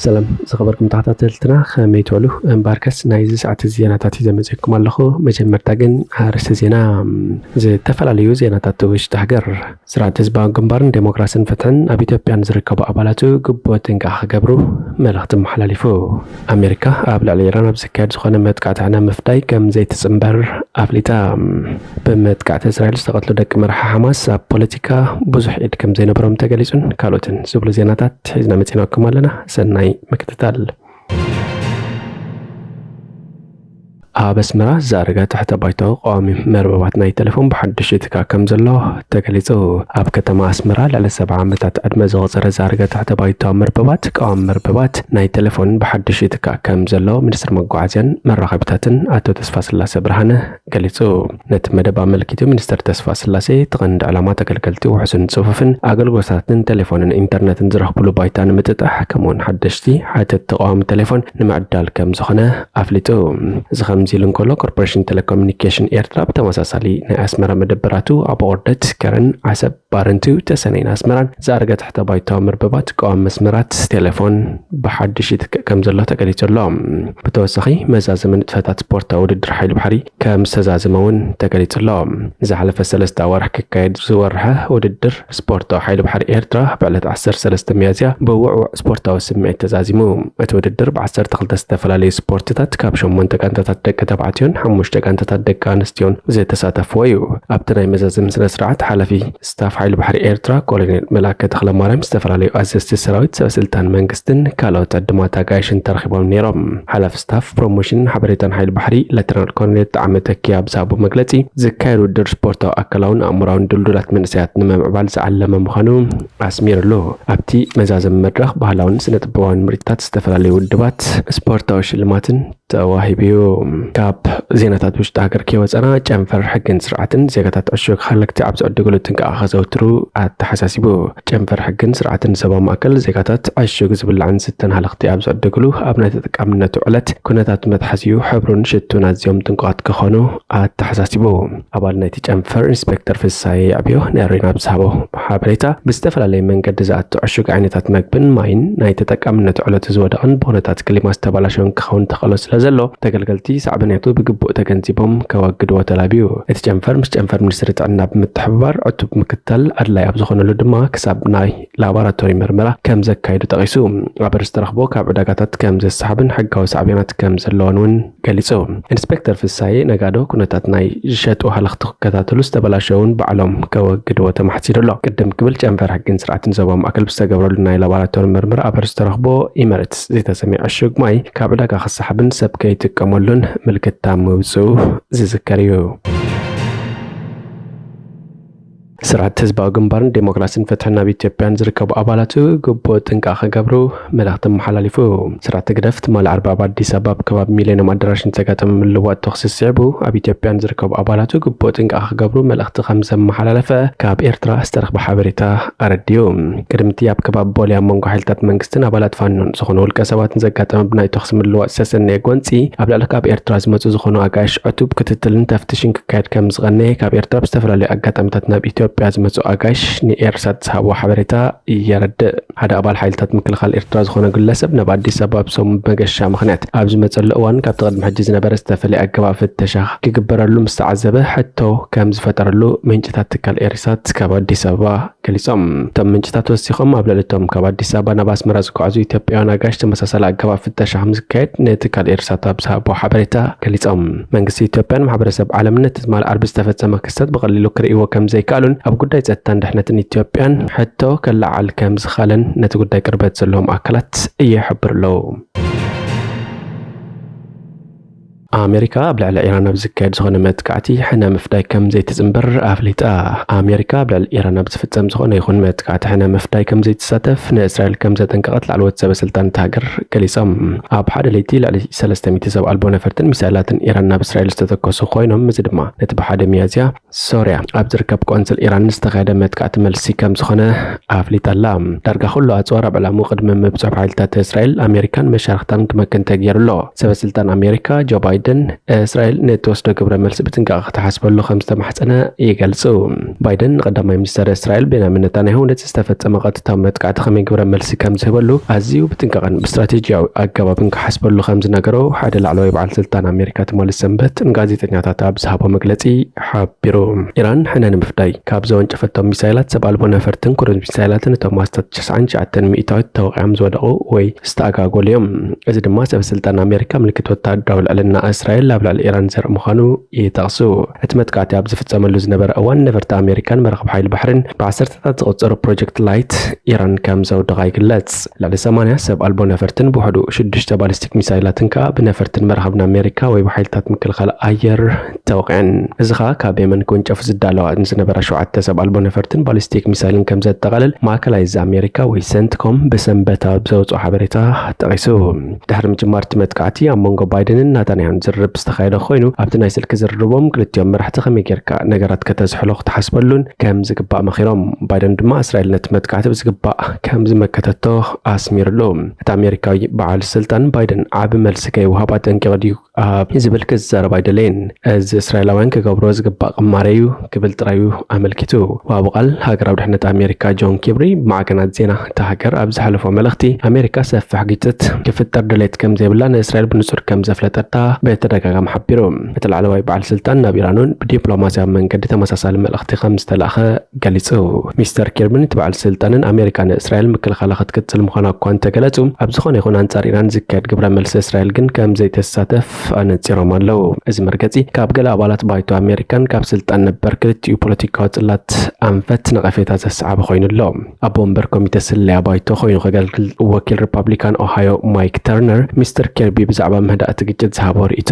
ሰላም ዝኸበርኩም ተኸታተልትና፣ ከመይ ትውዕሉ? እምበኣርከስ ናይዚ ሰዓት እዚ ዜናታት ሒዘ መጺእኩም ኣለኹ። መጀመርታ ግን ኣርእስቲ ዜና። ዝተፈላለዩ ዜናታት ውሽጢ ሃገር። ስርዓት ህዝባዊ ግንባርን ዴሞክራስን ፍትሕን ኣብ ኢትዮጵያ ንዝርከቡ ኣባላቱ ግቡእ ጥንቃቐ ክገብሩ መልእኽቲ ኣመሓላሊፉ። ኣሜሪካ ኣብ ልዕሊ ኢራን ኣብ ዝካየድ ዝኾነ መጥቃዕቲ ሕነ ምፍዳይ ከም ዘይትጽንበር ኣፍሊጣ። ብመጥቃዕቲ እስራኤል ዝተቐትሉ ደቂ መራሒ ሓማስ ኣብ ፖለቲካ ብዙሕ ኢድ ከም ዘይነበሮም ተገሊጹን ካልኦትን ዝብሉ ዜናታት ሒዝና መጺናኩም ኣለና። ሰናይ ምክትታል። ኣብ ኣስመራ ዝኣረገ ትሕተ ባይቶ ቀዋሚ መርበባት ናይ ቴሌፎን ብሓድሽ ይትካእ ከም ዘሎ ተገሊጹ። ኣብ ከተማ ኣስመራ ልዕሊ ሰብዓ ዓመታት ዕድመ ዘቑጸረ ዝኣረገ ትሕተ ባይቶ መርበባት ቀዋሚ መርበባት ናይ ቴሌፎን ብሓድሽ ይትካእ ከም ዘሎ ሚኒስትር መጓዓዝያን መራኸቢታትን ኣቶ ተስፋስላሴ ብርሃነ ገሊጹ። ነቲ መደብ ኣመልኪቱ ሚኒስትር ተስፋስላሴ፣ እቲ ቀንዲ ዕላማ ተገልገልቲ ውሑስን ጽፉፍን ኣገልግሎታትን ቴሌፎንን ኢንተርነትን ዝረኽብሉ ባይታ ንምጥጣሕ፣ ከምኡውን ሓደሽቲ ሓተትቲ ቀዋሚ ቴሌፎን ንምዕዳል ከም ዝኾነ ኣፍሊጡ። እዚ ከምዚ ኢሉ እንከሎ፣ ኮርፖሬሽን ቴሌኮሙኒኬሽን ኤርትራ ብተመሳሳሊ ናይ ኣስመራ መደበራቱ ኣብ ኦርደት፣ ከረን፣ ዓሰብ፣ ባረንቱ፣ ተሰነይን ኣስመራን ዝኣረገ ትሕተ ባይታዊ መርበባት ቀዋሚ መስመራት ቴሌፎን ብሓድሽ ይትክእ ከም ዘሎ ተገሊጹ ኣሎ። ብተወሳኺ፣ መዛዘሚ ንጥፈታት ስፖርታዊ ውድድር ሓይሊ ባሕሪ ከም ዝተዛዘመ እውን ተገሊጹ ኣሎ። ዝሓለፈ ሰለስተ ኣዋርሕ ክካየድ ዝወርሐ ውድድር ስፖርታዊ ሓይሊ ባሕሪ ኤርትራ ብዕለት ዓሰርተ ሰለስተ ሚያዝያ ብውዕዉዕ ስፖርታዊ ስምዒት ተዛዚሙ። እቲ ውድድር ብ ዓሰርተ ክልተ ዝተፈላለዩ ስፖርትታት ካብ ሸሞንተ ጋንታታት ደቂ ተባዕትዮን ሓሙሽተ ጋንታታት ደቂ ኣንስትዮን ዝተሳተፍዎ እዩ። ኣብቲ ናይ መዛዘሚ ስነ ስርዓት ሓላፊ ስታፍ ሓይሊ ባሕሪ ኤርትራ ኮሎኔል መላከ ተኽለማርያም፣ ዝተፈላለዩ ኣዘዝቲ ሰራዊት፣ ሰበ ስልጣን መንግስትን ካልኦት ዕድማት ኣጋይሽን ተረኺቦም ነይሮም። ሓላፊ ስታፍ ፕሮሞሽንን ሓበሬታን ሓይሊ ባሕሪ ሌተናል ኮሎኔል ጣዕመ ተኪ ኣብ ዝሃቦ መግለጺ፣ ዝካየድ ውድድር ስፖርታዊ ኣካላውን ኣእምሮኣውን ድልዱላት መንእሰያት ንምምዕባል ዝዓለመ ምዃኑ ኣስሚሩሉ። ኣብቲ መዛዘሚ መድረኽ ባህላውን ስነ ጥበባውን ምርኢታት፣ ዝተፈላለዩ ውድባት፣ ስፖርታዊ ሽልማትን ተዋሂቡ እዩ። ካብ ዜናታት ውሽጢ ሃገር ከይወጸና፣ ጨንፈር ሕግን ስርዓትን ዜጋታት ዕሹግ ሃለኽቲ ኣብ ዝዕድግሉ ጥንቃቐ ከዘውትሩ ኣተሓሳሲቡ። ጨንፈር ሕግን ስርዓትን ዞባ ማእከል ዜጋታት ዕሹግ ዝብላዕን ዝስተን ሃለኽቲ ኣብ ዝዕድግሉ ኣብ ናይ ተጠቃምነቱ ዕለት ኩነታት መትሓዚኡ ሕብሩን ሽቱን ኣዝዮም ጥንቁቓት ክኾኑ ኣተሓሳሲቡ። ኣባል ናይቲ ጨንፈር ኢንስፔክተር ፍሳየ የዕብዮ ንኤሬና ኣብ ዝሃቦ ሓበሬታ፣ ብዝተፈላለየ መንገዲ ዝኣቱ ዕሹግ ዓይነታት መግብን ማይን ናይ ተጠቃምነቱ ዕለቱ ዝወደቐን ብኹነታት ክሊማ ዝተባላሸወን ክኸውን ተኽእሎ ስለ ዘሎ፣ ተገልገልቲ ሳዕቤናቱ ብግቡእ ተገንዚቦም ከወግድዎ ተላብዩ። እቲ ጨንፈር ምስ ጨንፈር ሚኒስትሪ ጥዕና ብምትሕብባር ዕቱብ ምክትታል ኣድላይ ኣብ ዝኾነሉ ድማ ክሳብ ናይ ላቦራቶሪ መርመራ ከም ዘካይዱ ጠቒሱ፣ ኣብ ኣርእስቲ ተረኽቦ ካብ ዕዳጋታት ከም ዘሰሓብን ሕጋዊ ሳዕቤናት ከም ዘለዎን እውን ገሊጹ። ኢንስፔክተር ፍሳየ ነጋዶ ኩነታት ናይ ዝሸጡ ሃለኽቲ ክከታተሉ፣ ዝተበላሸውን ባዕሎም ከወግድዎ ተማሕጺኑ ኣሎ። ቅድም ክብል ጨንፈር ሕግን ስርዓትን ዞባ ማእከል ብዝተገብረሉ ናይ ላቦራቶሪ መርመራ ኣብ ኣርእስቲ ተረኽቦ ኢመሬትስ ዝተሰምየ ዕሹግ ማይ ካብ ዕዳጋ ክሰሓብን ሰብ ከይጥቀመሉን ምልክታ ምውጽኡ ዝዝከር እዩ። ስርዓት ህዝባዊ ግንባርን ዴሞክራስን ፍትሕን ኣብ ኢትዮጵያን ዝርከቡ ኣባላቱ ግቡእ ጥንቃቐ ክገብሩ መልእኽቲ ኣመሓላሊፉ። ስርዓት ህግደፍ ትማሊ ዓርቢ ኣብ ኣዲስ ኣበባ ኣብ ከባቢ ሚሌኒየም ኣዳራሽ ንዘጋጠመ ምልውዋጥ ተኹሲ ስዒቡ፣ ኣብ ኢትዮጵያን ዝርከቡ ኣባላቱ ግቡእ ጥንቃቐ ክገብሩ መልእኽቲ ከም ዘመሓላለፈ ካብ ኤርትራ ዝተረኽበ ሓበሬታ ኣረዲኡ። ቅድሚ እቲ ኣብ ከባቢ ቦሌ ኣብ መንጎ ሓይልታት መንግስትን ኣባላት ፋኖን ዝኾኑ ውልቀ ሰባትን ዘጋጠመ ብናይ ተኹሲ ምልውዋጥ ዝተሰነየ ጎንጺ፣ ኣብ ልዕሊ ካብ ኤርትራ ዝመጹ ዝኾኑ ኣጋይሽ ዕቱብ ክትትልን ተፍትሽን ክካየድ ከም ዝቐነየ፣ ካብ ኤርትራ ብዝተፈላለዩ ኣጋጣሚታት ናብ ኢትዮጵያ ዝመጹ ኣጋይሽ ንኤርሳት ዝሃብዎ ሓበሬታ የረድእ። ሓደ ኣባል ሓይልታት ምክልኻል ኤርትራ ዝኾነ ግለሰብ፣ ናብ ኣዲስ ኣበባ ብሰሙ መገሻ ምኽንያት ኣብ ዝመጸሉ እዋን፣ ካብቲ ቅድሚ ሕጂ ዝነበረ ዝተፈለየ ኣገባብ ፍተሻ ክግበረሉ ምስ ተዓዘበ፣ ሕቶ ከም ዝፈጠረሉ ምንጭታት ትካል ኤሪሳት ካብ ኣዲስ ኣበባ ገሊጾም። እቶም ምንጭታት ወሲኾም፣ ኣብ ልዕሊ እቶም ካብ ኣዲስ ኣበባ ናብ ኣስመራ ዝጓዓዙ ኢትዮጵያውያን ኣጋይሽ ተመሳሳሊ ኣገባብ ፍተሻ ከም ዝካየድ ንትካል ኤሪሳት ኣብ ዝሃቦ ሓበሬታ ገሊጾም። መንግስቲ ኢትዮጵያን ማሕበረሰብ ዓለምን ነቲ ትማሊ ዓርቢ ዝተፈጸመ ክስተት ብቐሊሉ ክርእይዎ ከም ዘይከኣሉን፣ ኣብ ጉዳይ ጸጥታን ድሕነትን ኢትዮጵያን ሕቶ ከለዓዕል ከም ዝኸኣለን ነቲ ጉዳይ ቅርበት ዘለዎም ኣካላት ይሕብሩ ኣለዉ። ኣሜሪካ ኣብ ልዕሊ ኢራን ኣብ ዝካየድ ዝኾነ መጥቃዕቲ ሕነ ምፍዳይ ከም ዘይትጽንበር ኣፍሊጣ። ኣሜሪካ ኣብ ልዕሊ ኢራን ኣብ ዝፍጸም ዝኾነ ይኹን መጥቃዕቲ ሕነ ምፍዳይ ከም ዘይትሳተፍ ንእስራኤል ከም ዘጠንቀቐት ላዕለዎት ሰበ ስልጣን እታ ሃገር ገሊጾም። ኣብ ሓደ ለይቲ ልዕሊ ሰለስተ ሚእቲ ሰብ ኣልቦ ነፈርትን ሚሳይላትን ኢራን ናብ እስራኤል ዝተተኮሱ ኮይኖም፣ እዚ ድማ ነቲ ብሓደ ሚያዝያ ሶርያ ኣብ ዝርከብ ቆንስል ኢራን ዝተኻየደ መጥቃዕቲ መልሲ ከም ዝኾነ ኣፍሊጣ ኣላ። ዳርጋ ኩሉ ኣጽዋር ኣብ ዕላምኡ ቅድሚ ምብጽሑ ብሓይልታት እስራኤል፣ ኣሜሪካን መሻርኽታን ክመክን ተገይሩ ኣሎ። ሰበ ስልጣን ኣሜሪካ ጆ ባይደን ባይደን እስራኤል ንእትወስዶ ግብረ መልሲ ብጥንቃቐ ክትሓስበሉ ከም ዝተማሕጸነ ይገልጹ። ባይደን ንቀዳማይ ሚኒስተር እስራኤል ቤንያሚን ነታንያሁ ነቲ ዝተፈጸመ ቀጥታዊ መጥቃዕቲ ከመይ ግብረ መልሲ ከም ዝህበሉ ኣዝዩ ብጥንቃቐን ብስትራቴጂያዊ ኣገባብን ክሓስበሉ ከም ዝነገሮ ሓደ ላዕለዋይ በዓል ስልጣን ኣሜሪካ ትማሊ ሰንበት ንጋዜጠኛታት ኣብ ዝሃቦ መግለጺ ሓቢሩ። ኢራን ሕነ ንምፍዳይ ካብ ዘወንጨፈቶም ሚሳይላት ሰብ ኣልቦ ነፈርትን ክሩዝ ሚሳይላትን እቶም ኣስታት ትሽዓን ትሽዓተን ሚእታዊት ተወቒዖም ዝወደቑ ወይ ዝተኣጋገሉ እዮም። እዚ ድማ ሰብ ስልጣን ኣሜሪካ ምልክት ወታደራዊ ልዕልና እስራኤል ኣብ ልዕሊ ኢራን ዘርኢ ምዃኑ ይጠቕሱ። እቲ መጥቃዕቲ ኣብ ዝፍጸመሉ ዝነበረ እዋን ነፈርቲ ኣሜሪካን መራኽብ ሓይሊ ባሕርን ብዓሰርተታት ዝቑጸሩ ፕሮጀክት ላይት ኢራን ከም ዘውደቓ ይግለጽ። ልዕሊ ሰማንያ ሰብ ኣልቦ ነፈርትን ብውሕዱ ሽዱሽተ ባሊስቲክ ሚሳይላትን ከኣ ብነፈርትን መራኽብን ኣሜሪካ ወይ ብሓይልታት ምክልኻል ኣየር ተወቒዐን። እዚ ከኣ ካብ የመን ክውንጨፉ ዝዳለዋ ንዝነበራ ሸውዓተ ሰብ ኣልቦ ነፈርትን ባሊስቲክ ሚሳይልን ከም ዘጠቓልል ማእከላይ እዚ ኣሜሪካ ወይ ሰንትኮም ብሰንበት ኣብ ዘውጽኦ ሓበሬታ ጠቒሱ። ድሕሪ ምጅማር እቲ መጥቃዕቲ ኣብ መንጎ ባይደንን ናታንያሁን ዝርርብ ዝተኻየደ ኮይኑ ኣብቲ ናይ ስልኪ ዝርርቦም ክልቲኦም መራሕቲ ከመይ ጌርካ ነገራት ከተዝሕሎ ክትሓስበሉን ከም ዝግባእ መኺሮም። ባይደን ድማ እስራኤል ነቲ መጥቃዕቲ ብዝግባእ ከም ዝመከተቶ ኣስሚርሉ። እቲ ኣሜሪካዊ በዓል ስልጣን ባይደን ዓቢ መልሲ ከይወሃብ ኣጠንቂቑ ድዩ ኣብ ዝብል ክዛረብ ኣይደለየን። እዚ እስራኤላውያን ክገብርዎ ዝግባእ ቅማረ እዩ ክብል ጥራዩ ኣመልኪቱ። ወሃቢ ቃል ሃገራዊ ድሕነት ኣሜሪካ ጆን ኪብሪ ብማዕከናት ዜና እታ ሃገር ኣብ ዝሓለፎ መልእኽቲ ኣሜሪካ ሰፊሕ ግጭት ክፍጠር ድሌት ከም ዘይብላ ንእስራኤል ብንጹር ከም ዘፍለጠታ ብተደጋጋሚ ሓቢሩ። እቲ ላዕለዋይ በዓል ስልጣን ናብ ኢራን እውን ብዲፕሎማስያዊ መንገዲ ተመሳሳሊ መልእኽቲ ከም ዝተላእኸ ገሊጹ። ሚስተር ኪርቢ ነቲ በዓል ስልጣንን ኣሜሪካ ንእስራኤል ምክልኻላ ክትቅጽል ምዃና እኳ እንተገለጹ፣ ኣብ ዝኾነ ይኹን ኣንጻር ኢራን ዝካየድ ግብረ መልሲ እስራኤል ግን ከም ዘይተሳተፍ ኣነጺሮም ኣለዉ። እዚ መርገጺ ካብ ገለ ኣባላት ባይቶ ኣሜሪካን ካብ ስልጣን ነበር ክልቲኡ ፖለቲካዊ ጽላት ኣንፈት ነቐፌታ ዘሰዓበ ኮይኑ ኣሎ። ኣቦ ወንበር ኮሚተ ስለያ ባይቶ ኮይኑ ከገልግል ወኪል ሪፓብሊካን ኦሃዮ ማይክ ተርነር ሚስተር ኪርቢ ብዛዕባ ምህዳእ እቲ ግጭት ዝሃቦ ርእይቶ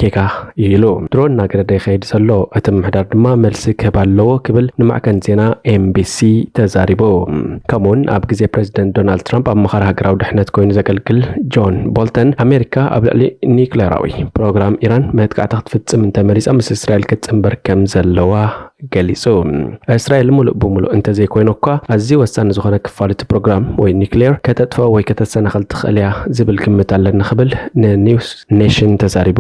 ጌጋ እዩ ኢሉ። ድሮ እናገደደ ይኸይድ ዘሎ፣ እቲ ምምሕዳር ድማ መልሲ ክህብ ኣለዎ ክብል ንማዕከን ዜና ኤምቢሲ ተዛሪቡ። ከምኡውን ኣብ ግዜ ፕሬዚደንት ዶናልድ ትራምፕ ኣማኻሪ ሃገራዊ ድሕነት ኮይኑ ዘገልግል ጆን ቦልተን ኣሜሪካ ኣብ ልዕሊ ኒክሌራዊ ፕሮግራም ኢራን መጥቃዕቲ ክትፍጽም እንተመሪጻ ምስ እስራኤል ክትጽንበር ከም ዘለዋ ገሊጹ። እስራኤል ሙሉእ ብሙሉእ እንተዘይኮይኑ እኳ ኣዝዩ ወሳኒ ዝኾነ ክፋል እቲ ፕሮግራም ወይ ኒክሌር ከተጥፍኦ ወይ ከተሰናኽል ትኽእል እያ ዝብል ግምት ኣለኒ ክብል ንኒውስ ኔሽን ተዛሪቡ።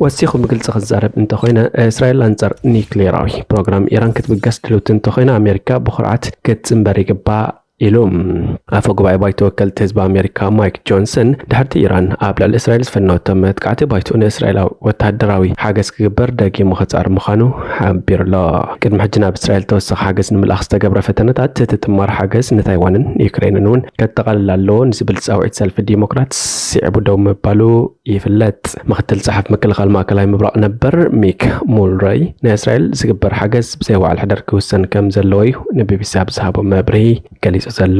ወሲኹ ብግልጺ ክዛረብ እንተኾይነ እስራኤል ኣንጻር ኒክሌራዊ ፕሮግራም ኢራን ክትብገስ ድልውቲ እንተኾይነ ኣሜሪካ ብኹርዓት ክትጽንበር ይግባእ ኢሉ። ኣፈ ጉባኤ ባይቶ ወከልቲ ህዝቢ ኣሜሪካ ማይክ ጆንሰን ድሕርቲ ኢራን ኣብ ልዕሊ እስራኤል ዝፈነወቶ መጥቃዕቲ ባይቶ ንእስራኤላዊ ወታደራዊ ሓገዝ ክግበር ደጊሙ ክጻር ምዃኑ ሓቢሩ ኣሎ። ቅድሚ ሕጂ ናብ እስራኤል ተወሳኺ ሓገዝ ንምልኣኽ ዝተገብረ ፈተነታት እቲ ጥማር ሓገዝ ንታይዋንን ዩክሬንን እውን ከጠቓልል ኣለዎ ንዝብል ጻውዒት ሰልፊ ዲሞክራት ስዒቡ ደው ምባሉ ይፍለጥ። ምክትል ጸሓፊ ምክልኻል ማእከላይ ምብራቕ ነበር ሚክ ሙልረይ ንእስራኤል ዝግበር ሓገዝ ብዘይ ዋዕል ሕደር ክውሰን ከም ዘለዎ እዩ ንቢቢሲ ኣብ ዝሃቦ መብርሂ ገሊጹ ዘሎ።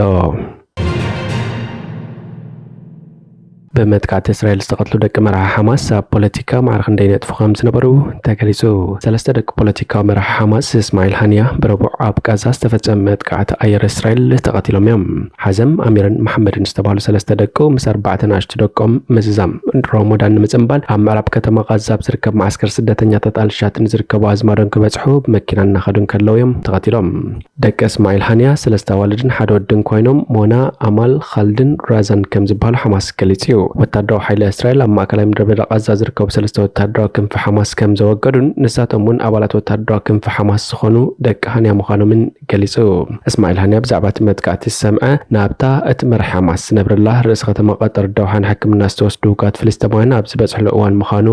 ብመጥቃዕቲ እስራኤል ዝተቐትሉ ደቂ መራሒ ሓማስ ኣብ ፖለቲካ ማዕረ ክንደይ ነጥፉ ከም ዝነበሩ ተገሊጹ። ሰለስተ ደቂ ፖለቲካዊ መራሒ ሓማስ እስማዒል ሃንያ ብረቡዕ ኣብ ቃዛ ዝተፈጸመ መጥቃዕቲ ኣየር እስራኤል ተቐቲሎም እዮም። ሓዘም ኣሚርን መሓመድን ዝተባህሉ ሰለስተ ደቁ ምስ ኣርባዕተ ንኣሽቱ ደቆም ምዝዛም ሮሞዳን ንምጽንባል ኣብ ምዕራብ ከተማ ቃዛ ኣብ ዝርከብ መዓስከር ስደተኛታት ኣልሻት ንዝርከቡ ኣዝማዶም ክበጽሑ ብመኪና እናኸዱ እንከለዉ እዮም ተቐቲሎም። ደቂ እስማዒል ሃንያ ሰለስተ ኣዋልድን ሓደ ወድን ኮይኖም ሞና፣ ኣማል፣ ኻልድን ራዛን ከም ዝበሃሉ ሓማስ ገሊጹ እዩ። ወታደራዊ ሓይሊ እስራኤል ኣብ ማእከላይ ምድረ በዳ ቃዛ ዝርከቡ ሰለስተ ወታደራዊ ክንፊ ሓማስ ከም ዘወገዱን ንሳቶም እውን ኣባላት ወታደራዊ ክንፊ ሓማስ ዝኾኑ ደቂ ሃንያ ምዃኖምን ገሊጹ። እስማዒል ሃንያ ብዛዕባ እቲ መጥቃዕቲ ዝሰምዐ ናብታ እቲ መራሒ ሓማስ ዝነብረላ ርእሰ ከተማ ቀጠር ዶሃ ንሕክምና ዝተወስዱ ውጉኣት ፍልስጤማውያን ኣብ ዝበጽሕሉ እዋን ምዃኑ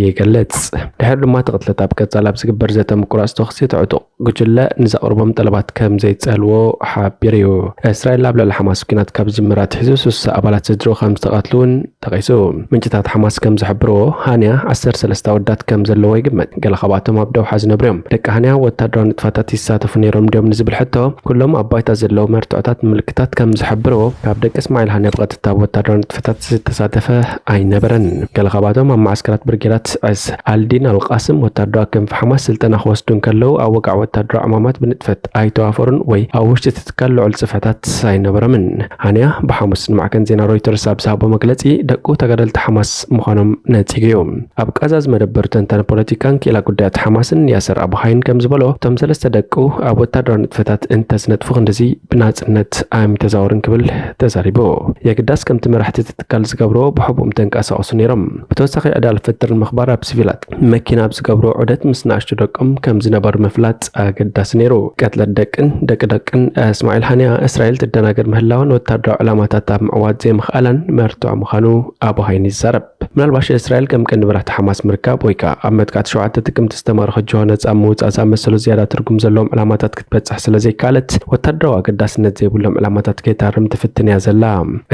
ይገልጽ። ድሕሪ ድማ እቲ ቅትለት ኣብ ቀጻሊ ኣብ ዝግበር ዘተ ምቁራጽ ተኹሲ እቲ ዕጡቕ ጉጅለ ንዘቕርቦም ጠለባት ከም ዘይጸልዎ ሓቢሩ እዩ። እስራኤል ኣብ ልዕሊ ሓማስ ኲናት ካብ ዝጅምር ኣትሒዙ ስሳ ኣባላት ስድርኡ ከም ዝተቐትሉ እውን ጠቒሱ። ምንጭታት ሓማስ ከም ዝሕብርዎ ሃንያ ዓሰርተ ሰለስተ ኣወዳት ከም ዘለዎ ይግመት። ገለ ካብኣቶም ኣብ ደውሓ ዝነብሩ እዮም። ደቂ ሃንያ ወታደራዊ ንጥፈታት ይሳተፉ ነይሮም ድዮም ንዝብል ሕቶ ኩሎም ኣብ ባይታ ዘለዉ መርትዖታት ምልክታት ከም ዝሕብርዎ ካብ ደቂ እስማዒል ሃንያ ብቐጥታ ኣብ ወታደራዊ ንጥፈታት ዝተሳተፈ ኣይነበረን። ገለ ካብኣቶም ኣብ መዓስከራት ብርጌዳት ዕስ ኣልዲን ኣልቃስም ወታደራዊ ክንፊ ሓማስ ስልጠና ክወስዱ እንከለዉ ኣብ ወግዓዊ ወታደራዊ ዕማማት ብንጥፈት ኣይተዋፈሩን ወይ ኣብ ውሽጢ እቲ ትካል ልዑል ጽፍሕታት ኣይነበሮምን። ሃንያ ብሓሙስ ንማዕከን ዜና ሮይተርስ ኣብ ዝሃቦ መግለጺ ደቁ ተጋደልቲ ሓማስ ምዃኖም ነጺጉ እዩ። ኣብ ቃዛ ዝመደበሩ ተንታኒ ፖለቲካን ክኢላ ጉዳያት ሓማስን ያሰር ኣቡሃይን ከም ዝበሎ እቶም ሰለስተ ደቁ ኣብ ወታደራዊ ንጥፈታት እንተዝነጥፉ ክንድዚ ብናጽነት ኣይምተዛወሩን ክብል ተዛሪቡ። የግዳስ ከምቲ መራሕቲ እቲ ትካል ዝገብርዎ ብሕቡእ ምተንቀሳቐሱ ነይሮም። ብተወሳኺ ዕዳ ልፍጥር ንምኽ ባር ኣብ ሲቪላት መኪና ኣብ ዝገብርዎ ዑደት ምስ ንኣሽቱ ደቆም ከም ዝነበሩ ምፍላጥ ኣገዳሲ ነይሩ። ቅትለት ደቅን ደቂ ደቅን እስማዒል ሃንያ እስራኤል ትደናገር ምህላዋን ወታደራዊ ዕላማታት ኣብ ምዕዋት ዘይምኽኣላን መርትዖ ምዃኑ ኣቡ ሃይኒ ይዛረብ። ምናልባሽ እስራኤል ከም ቀንዲ መራሕቲ ሓማስ ምርካብ ወይ ከኣ ኣብ መጥቃዕቲ ሸውዓተ ጥቅምቲ ዝተማረኸ ጅሆ ነጻ ምውጻእ ዝኣመሰሉ ዝያዳ ትርጉም ዘለዎም ዕላማታት ክትበጽሕ ስለ ዘይከኣለት፣ ወታደራዊ ኣገዳስነት ዘይብሎም ዕላማታት ከይታርም ትፍትን እያ ዘላ።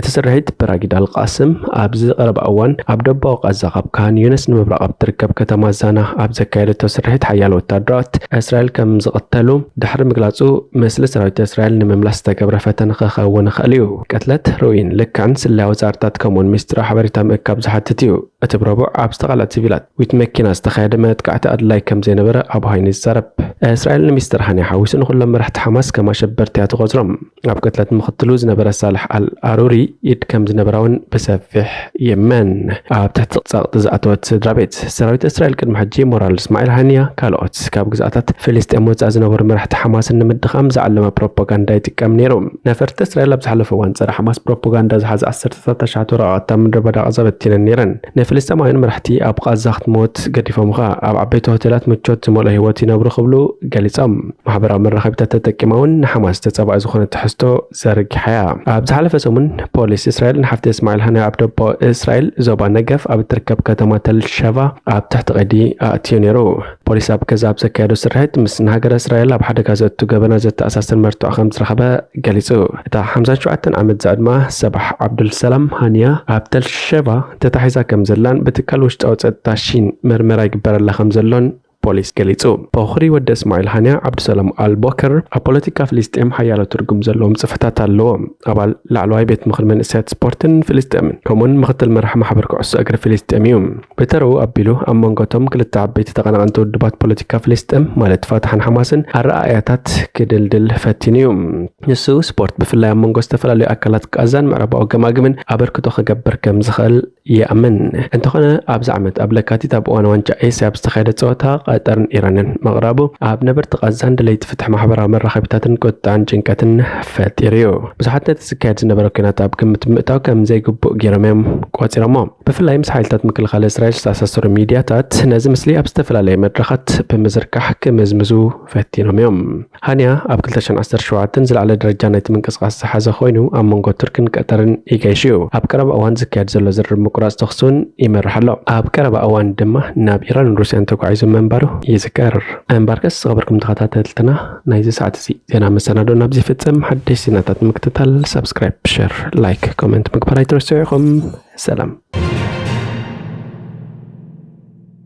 እቲ ስርሒት ብራጊድ ኣልቃስም ኣብዚ ቀረባ እዋን ኣብ ደቡባዊ ቃዛ ካብ ካን ዩነስ ንምብራቕ ኣብ ትርከብ ከተማ ዛና ኣብ ዘካየደቶ ስርሒት ሓያሎ ወታደራት እስራኤል ከም ዝቐተሉ ድሕሪ ምግላጹ፣ ምስሊ ሰራዊት እስራኤል ንምምላስ ዝተገብረ ፈተነ ክኸውን ይኽእል እዩ። ቅትለት ርኡይን ልክዕን ስለያ ወጻርታት ከምኡውን ሚስጥራዊ ሓበሬታ ምእካብ ዝሓትት እዩ። እቲ ብረቡዕ ኣብ ዝተቓልዐት ሲቪላት ዊት መኪና ዝተኻየደ መጥቃዕቲ ኣድላይ ከም ዘይነበረ ኣቡ ሃይኒ ይዛረብ። እስራኤል ንሚስተር ሃንያ ሓዊሱ ንኹሎም መራሕቲ ሓማስ ከም ኣሸበርቲ እያ ትቖጽሮም። ኣብ ቅትለት ምኽትሉ ዝነበረ ሳልሕ ኣል ኣሩሪ ኢድ ከም ዝነበራ እውን ብሰፊሕ ይመን። ኣብ ትሕቲ ጸቕጢ ዝኣተወት ስድራ ቤት ሰራዊት እስራኤል ቅድሚ ሕጂ ሞራል እስማዒል ሃንያ ካልኦት ካብ ግዝኣታት ፍልስጤም ወጻኢ ዝነበሩ መራሕቲ ሓማስን ንምድኻም ዝዓለመ ፕሮፓጋንዳ ይጥቀም ነይሩ። ነፈርቲ እስራኤል ኣብ ዝሓለፈ እዋን ጸረ ሓማስ ፕሮፓጋንዳ ዝሓዘ ዓሰርተታት ኣሽሓት ወረቓቕቲ ኣብ ምድረ በዳ ቃዛ በቲነን ነይረን። ንፍልስጤማውያን መራሕቲ ኣብ ቃዛ ክትሞት ገዲፎም ኸኣ ኣብ ዓበይቲ ሆቴላት ምቾት ዝመልኦ ህይወት ይነብሩ ክብሉ ገሊጾም። ማሕበራዊ መራኸቢታት ተጠቂማ እውን ንሓማስ ተጻባኢ ዝኾነ ትሕዝቶ ዘርጊሓ እያ። ኣብ ዝሓለፈ ሰሙን ፖሊስ እስራኤል ንሓፍቲ እስማዒል ሃንያ ኣብ ደቡባዊ እስራኤል ዞባ ነገፍ ኣብ እትርከብ ከተማ ተልሸቫ ኣብ ትሕቲ ቀይዲ ኣእትዩ ነይሩ። ፖሊስ ኣብ ገዛ ኣብ ዘካየዶ ስርሒት ምስ ንሃገረ እስራኤል ኣብ ሓደጋ ዘእቱ ገበናት ዘተኣሳስር መርትዖ ከም ዝረኸበ ገሊጹ። እታ ሓምሳን ሸውዓተን ዓመት ዝዕድማ ሰባሕ ዓብዱልሰላም ሃንያ ኣብ ተልሸቫ ተታሒዛ ከም ዘላን ብትካል ውሽጣዊ ጸጥታ ሺን መርመራ ይግበረላ ከም ዘሎን ፖሊስ ገሊጹ። በኹሪ ወዲ እስማዒል ሃንያ ዓብዱሰላም ኣልቦከር ኣብ ፖለቲካ ፍልስጤም ሓያሎ ትርጉም ዘለዎም ጽፍሕታት ኣለዎ። ኣባል ላዕለዋይ ቤት ምኽሪ መንእሰያት ስፖርትን ፍልስጤምን ከምኡውን ምኽትል መራሕ ማሕበር ኩዕሶ እግሪ ፍልስጤም እዩ። ብተረኡ ኣቢሉ ኣብ መንጎ እቶም ክልተ ዓበይቲ ተቐናቐንቲ ውድባት ፖለቲካ ፍልስጤም ማለት ፋታሕን ሓማስን ኣረኣእያታት ክድልድል ፈቲኑ እዩ። ንሱ ስፖርት ብፍላይ ኣብ መንጎ ዝተፈላለዩ ኣካላት ቃዛን ምዕራባዊ ገማግምን ኣበርክቶ ክገብር ከም ዝኽእል ይኣምን። እንተኾነ ኣብዚ ዓመት ኣብ ለካቲት ኣብ እዋን ዋንጫ ኤስያ ኣብ ዝተኻየደ ጸወታ ቀጠርን ኢራንን ምቕራቡ ኣብ ነበርቲ ቃዛን ደለይቲ ፍትሒ ማሕበራዊ መራኸቢታትን ቁጥዐን ጭንቀትን ፈጢሩ እዩ። ብዙሓት ነቲ ዝካየድ ዝነበረ ኲናት ኣብ ግምት ብምእታው ከም ዘይግቡእ ገይሮም እዮም ቆጺሮሞ። ብፍላይ ምስ ሓይልታት ምክልኻል እስራኤል ዝተኣሳሰሩ ሚድያታት ነዚ ምስሊ ኣብ ዝተፈላለየ መድረኻት ብምዝርጋሕ ክምዝምዙ ፈቲኖም እዮም። ሃንያ ኣብ ክልተ ሽሕን ዓሰርተ ሸውዓተን ዝለዓለ ደረጃ ናይቲ ምንቅስቓስ ዝሓዘ ኮይኑ ኣብ መንጎ ቱርክን ቀጠርን ይገይሽ እዩ። ኣብ ቀረባ እዋን ዝካየድ ዘሎ ዝርርብ ምቁራጽ ተኹሲ እውን ይመርሕ ኣሎ። ኣብ ቀረባ እዋን ድማ ናብ ኢራንን ሩስያን ተጓዒዙ ምንባሩ ይዝከር። እምበርከስ ዝኸበርኩም ተኸታተልትና ናይዚ ሰዓት እዚ ዜና መሰናዶ ናብዚ ይፍጽም። ሓደሽ ዜናታት ንምክትታል ሳብስክራይብ፣ ሸር፣ ላይክ፣ ኮመንት ምግባር ኣይትረስዑ ኢኹም። ሰላም።